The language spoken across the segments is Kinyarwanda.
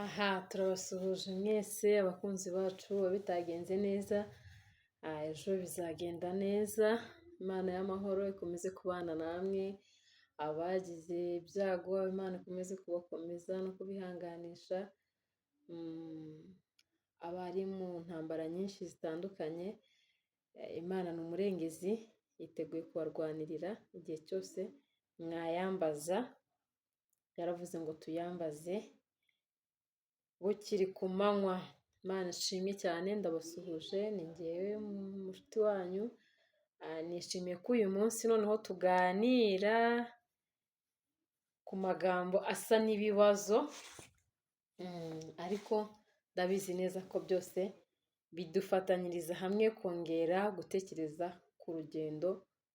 Aha turabasuhuje mwese abakunzi bacu bitagenze neza, ejo bizagenda neza, Imana y'amahoro ikomeze kubana namwe, abagize ibyago Imana ikomeze kubakomeza no kubihanganisha, abari mu ntambara nyinshi zitandukanye, Imana ni umurengezi yiteguye kubarwanirira igihe cyose mwayambaza, yaravuze ngo tuyambaze bukiri ku manywa. Imana ishimwe cyane, ndabasuhuje, ni ngewe mushuti wanyu, nishimiye ko uyu munsi noneho tuganira ku magambo asa n'ibibazo, ariko ndabizi neza ko byose bidufatanyiriza hamwe kongera gutekereza ku rugendo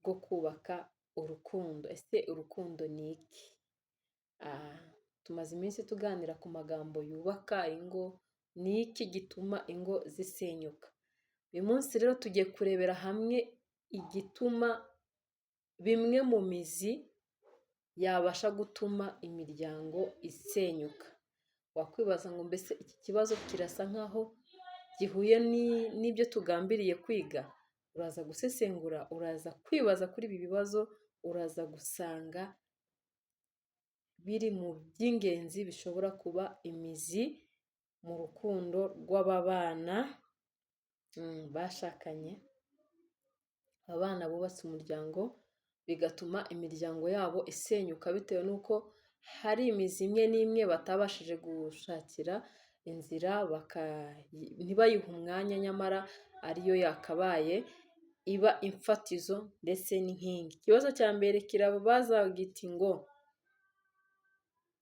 rwo kubaka urukundo. Ese urukundo ni iki? Tumaze iminsi tuganira ku magambo yubaka ingo, ni iki gituma ingo zisenyuka? Uyu munsi rero tugiye kurebera hamwe igituma bimwe mu mizi yabasha gutuma imiryango isenyuka. Wakwibaza ngo mbese iki kibazo kirasa nkaho gihuye n'ibyo tugambiriye kwiga? Uraza gusesengura, uraza kwibaza kuri ibi bibazo, uraza gusanga biri mu by'ingenzi bishobora kuba imizi mu rukundo rw'ababana bashakanye, abana bubatse umuryango, bigatuma imiryango yabo isenyuka bitewe n'uko hari imizi imwe n'imwe batabashije gushakira inzira, ntibayihe umwanya nyamara ariyo yakabaye iba imfatizo ndetse n'inkingi. Ikibazo cya mbere kirabaza giti ngo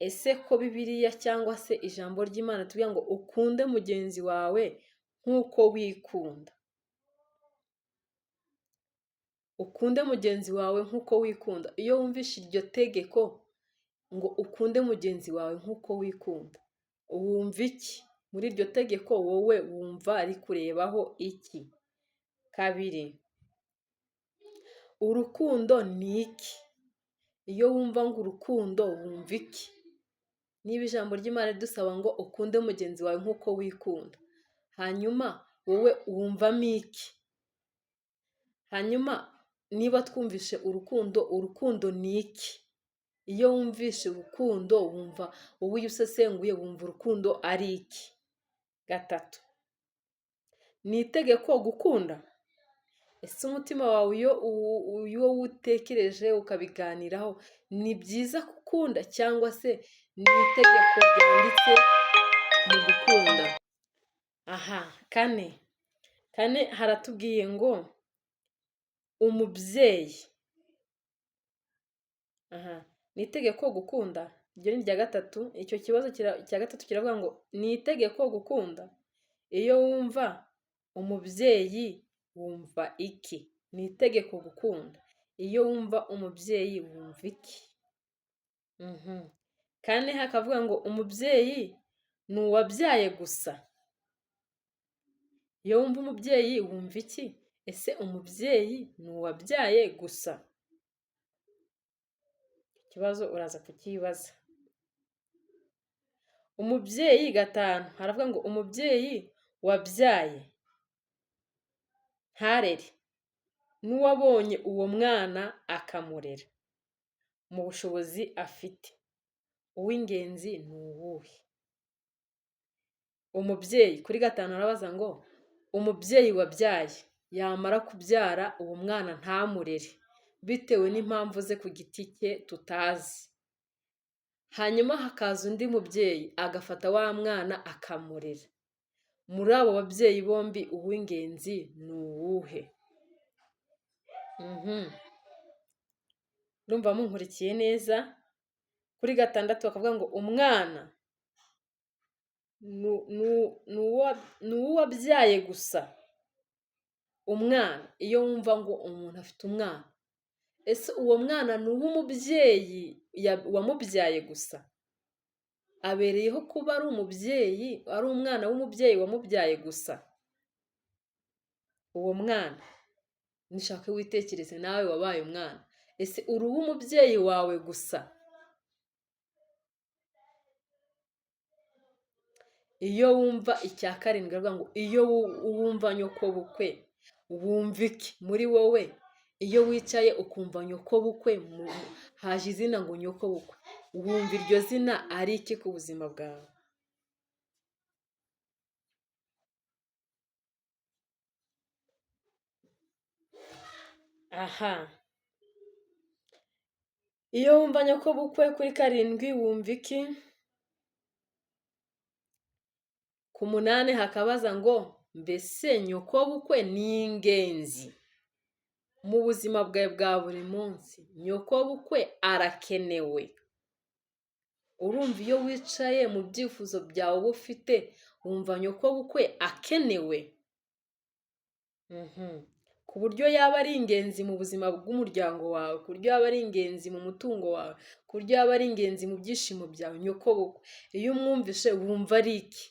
ese ko Bibiliya cyangwa se ijambo ry'Imana tubwira ngo ukunde mugenzi wawe nk'uko wikunda, ukunde mugenzi wawe nk'uko wikunda. Iyo wumvishe iryo tegeko ngo ukunde mugenzi wawe nk'uko wikunda, wumva iki? Muri iryo tegeko wowe wumva rikurebaho iki? Kabiri, urukundo ni iki? Iyo wumva ngo urukundo wumva iki? Niba ijambo ry'Imana ridusaba ngo ukunde mugenzi wawe nk'uko wikunda, hanyuma wowe wumvamo iki? Hanyuma niba twumvishe urukundo, urukundo ni iki? Iyo wumvishe urukundo wumva wowe iyo usesenguye wumva urukundo ari iki? Gatatu, ni itegeko gukunda? Ese umutima wawe iyo utekereje ukabiganiraho ni byiza gukunda cyangwa se ni itegeko ryanditse mu gukunda? Aha kane haratubwiye ngo umubyeyi, aha ni itegeko gukunda? Iryo ni irya gatatu. Icyo kibazo cya gatatu kiravuga ngo ni itegeko gukunda? Iyo wumva umubyeyi wumva iki? Ni itegeko gukunda? Iyo wumva umubyeyi wumva iki? Kane hakavuga ngo umubyeyi ni uwabyaye gusa? Iyo wumva umubyeyi wumva iki? Ese umubyeyi ni uwabyaye gusa? Ikibazo uraza kukibaza. Umubyeyi, gatanu haravuga ngo umubyeyi wabyaye ntarere n'uwabonye uwo mwana akamurera mu bushobozi afite, uw'ingenzi ni uwuhe? Umubyeyi, kuri gatanu arabaza ngo umubyeyi wabyaye yamara kubyara uwo mwana ntamurere bitewe n'impamvu ze ku giti cye tutazi, hanyuma hakaza undi mubyeyi agafata wa mwana akamurera, muri abo babyeyi bombi uw'ingenzi ni uwuhe? Ndumva munkurikiye neza. Kuri gatandatu bakavuga ngo umwana ni uw'uwabyaye gusa? Umwana, iyo wumva ngo umuntu afite umwana, ese uwo mwana ni uw'umubyeyi wamubyaye gusa? Abereyeho kuba ari umubyeyi, ari umwana w'umubyeyi wamubyaye gusa? Uwo mwana, nushaka witekereze nawe wabaye umwana, ese uri uw'umubyeyi wawe gusa? Iyo wumva icya karindwi baravuga ngo iyo wumva nyokobukwe wumva iki muri wowe? Iyo wicaye ukumva nyokobukwe, haje izina ngo nyokobukwe, wumva iryo zina ari iki ku buzima bwawe? Aha, iyo wumva nyokobukwe kuri karindwi wumva iki? Ku munani hakabaza ngo mbese nyokobukwe ni ingenzi mu buzima bwawe bwa buri munsi? Nyokobukwe arakenewe. Urumva iyo wicaye mu byifuzo byawe uba ufite, wumva nyokobukwe akenewe? Ku buryo yaba ari ingenzi mu buzima bw'umuryango wawe, ku buryo yaba ari ingenzi mu mutungo wawe, ku buryo yaba ari ingenzi mu byishimo byawe. Nyokobukwe iyo umwumvishe wumva ari iki?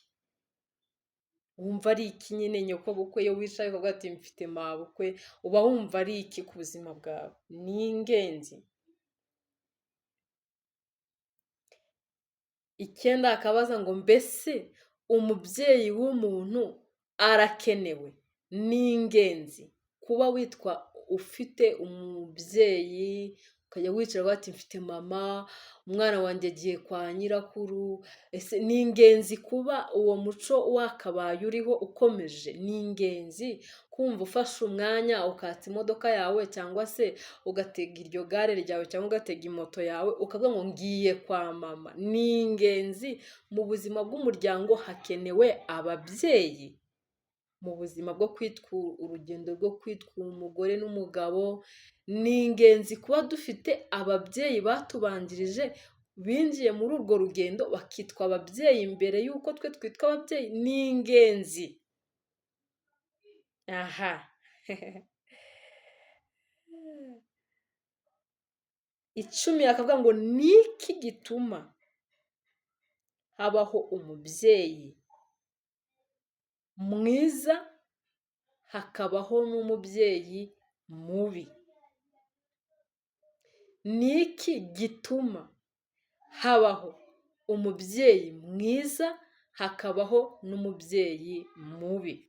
Wumva ari iki nyine nyokobukwe? Iyo wicaye ukavuga ati mfite mabukwe, uba wumva ari iki ku buzima bwawe? Ni ingenzi. 9 akabaza ngo mbese umubyeyi w'umuntu arakenewe? Ni ingenzi kuba witwa ufite umubyeyi, ukajya wicara ukavuga ati mfite mama, umwana wanjye agiye kwa nyirakuru. Ese ni ingenzi kuba uwo muco wakabaye uriho ukomeje? Ni ingenzi kumva ufashe umwanya ukatsa imodoka yawe, cyangwa se ugatega iryo gare ryawe, cyangwa ugatega imoto yawe, ukavuga ngo ngiye kwa mama. Ni ingenzi mu buzima bw'umuryango, hakenewe ababyeyi mu buzima bwo kwitwa urugendo rwo kwitwa umugore n'umugabo. Ni ingenzi kuba dufite ababyeyi batubanjirije, binjiye muri urwo rugendo bakitwa ababyeyi mbere y'uko twe twitwa ababyeyi. Ni ingenzi. Aha 10 akavuga ngo ni iki gituma habaho umubyeyi mwiza hakabaho n'umubyeyi mubi? Ni iki gituma habaho umubyeyi mwiza hakabaho n'umubyeyi mubi?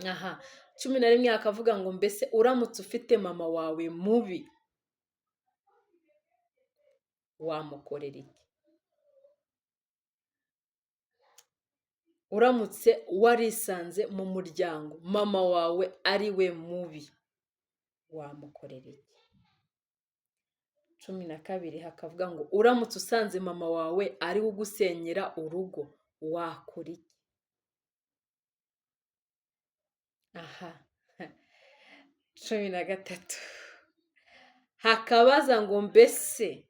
Aha 11 akavuga ngo mbese uramutse ufite mama wawe mubi wamukorera iki? Uramutse warisanze mu muryango mama wawe ari we mubi wamukorera iki? 12 hakavuga ngo uramutse usanze mama wawe ari we ugusenyera urugo wakora iki? Aha 13 hakabaza ngo mbese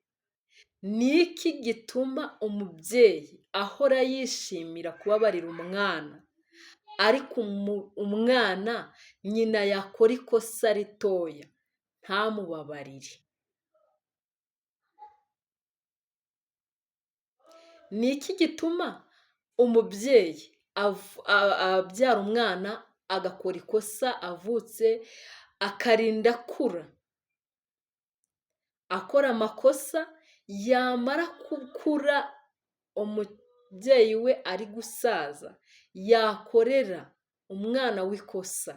ni iki gituma umubyeyi ahora yishimira kubabarira umwana, ariko umwana nyina yakora ikosa ritoya ntamubabarire? Ni iki gituma umubyeyi abyara umwana agakora ikosa avutse, akarinda akura akora amakosa, yamara gukura umubyeyi we ari gusaza, yakorera umwana w'ikosa,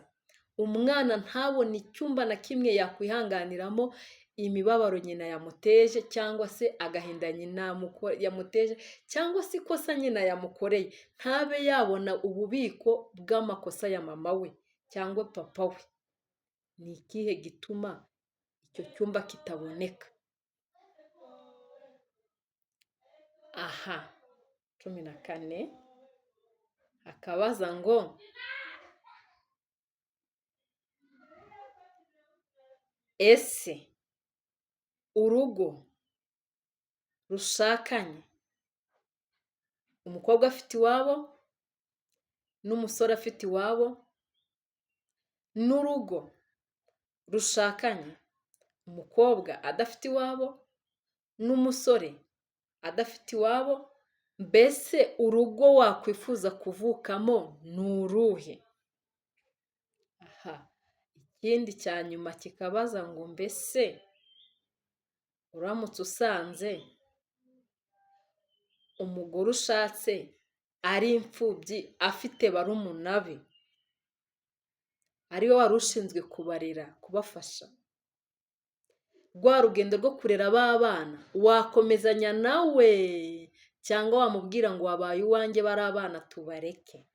umwana ntabone icyumba na kimwe yakwihanganiramo imibabaro nyina yamuteje, cyangwa se agahinda nyina yamuteje, cyangwa se ikosa nyina yamukoreye, ntabe yabona ububiko bw'amakosa ya mama we cyangwa papa we. Ni ikihe gituma icyo cyumba kitaboneka? Aha 14 akabaza ngo ese urugo rushakanye umukobwa afite iwabo n'umusore afite iwabo, n'urugo rushakanye umukobwa adafite iwabo n'umusore adafite iwabo, mbese urugo wakwifuza kuvukamo ni uruhe? Aha ikindi cya nyuma kikabaza ngo mbese uramutse usanze umugore ushatse ari imfubyi, afite barumuna be, ari we wari ushinzwe kubarera, kubafasha, rwa rugendo rwo kurera ba bana wakomezanya nawe cyangwa wamubwira ngo wabaye uwanjye, bari abana tubareke?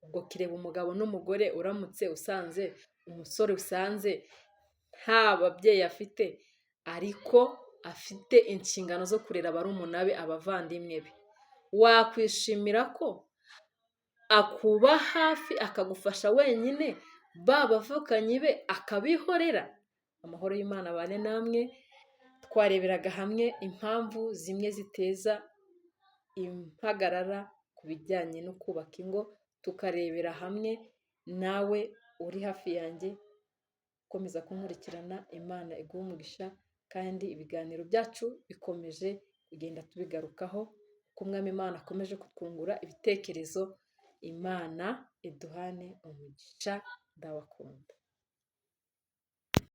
Ubwo kireba umugabo n'umugore. Uramutse usanze umusore, usanze nta babyeyi afite, ariko afite inshingano zo kurera barumuna be, abavandimwe be, wakwishimira ko akuba hafi akagufasha wenyine, ba bavukanyi be akabihorera? Amahoro y'Imana abane namwe. Twareberaga hamwe impamvu zimwe ziteza impagarara ku bijyanye no kubaka ingo, tukarebera hamwe. Nawe uri hafi yanjye, ukomeza kunkurikirana, Imana iguhe umugisha, kandi ibiganiro byacu bikomeje kugenda tubigarukaho uko Umwami Imana akomeje kutwungura ibitekerezo. Imana iduhane umugisha, ndabakunda.